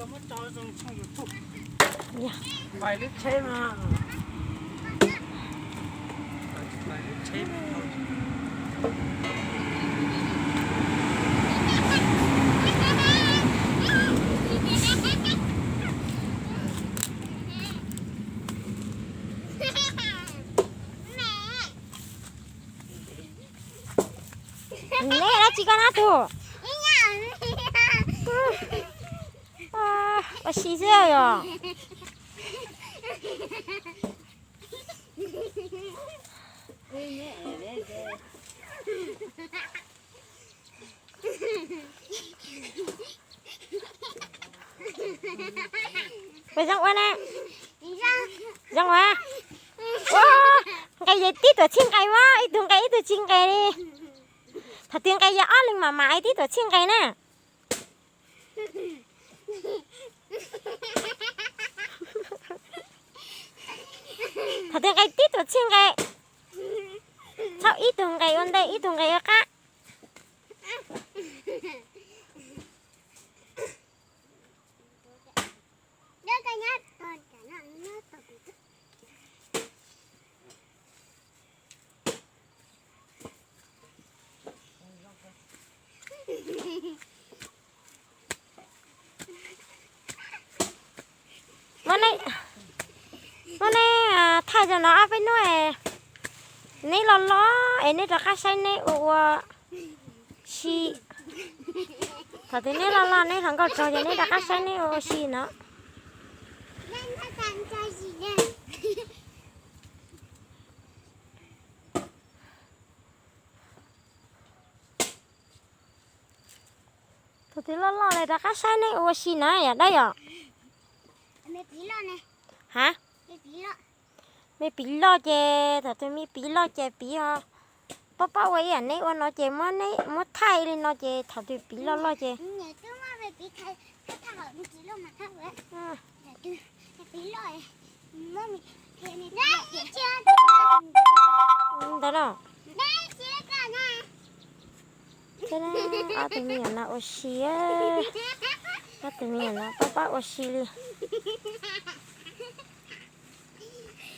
Neb dab tsi koj nab tug? Ua si xwb yog. Puas zoo ua na? Zoo ua. Ua, nqes yog tib tuam txhij nqes mas ib tug nqes ib tug tsis nqes li. Thaum twg nqes yog ob leeg mam mam tib tuam txhij nqes na. Thaum twg nqes tib tuam txhij nqes, txhob ib tug nqes ua ntej ib tug nqes ua qab. Muab neb, muab neb thaij rau no ob peb hnub, neb loj loj es neb rov qab saib neb ua ua si. Thaum twg neb loj loj neb hluas nkauj txog ces neb rov qab saib neb ua ua si no. Thaum twg loj loj lawm rov qab saib neb ua si na yom dab yom. Ha, me piv loj ces thaum twg me piv loj ces piv ho pab pab ua ib yam neb ua no ces muab neb muab thaij li no ces thaum twg piv loj loj ces ntawd no. Ob tug me nyuam no ua si, ob tug me nyuam no pab pab ua si li.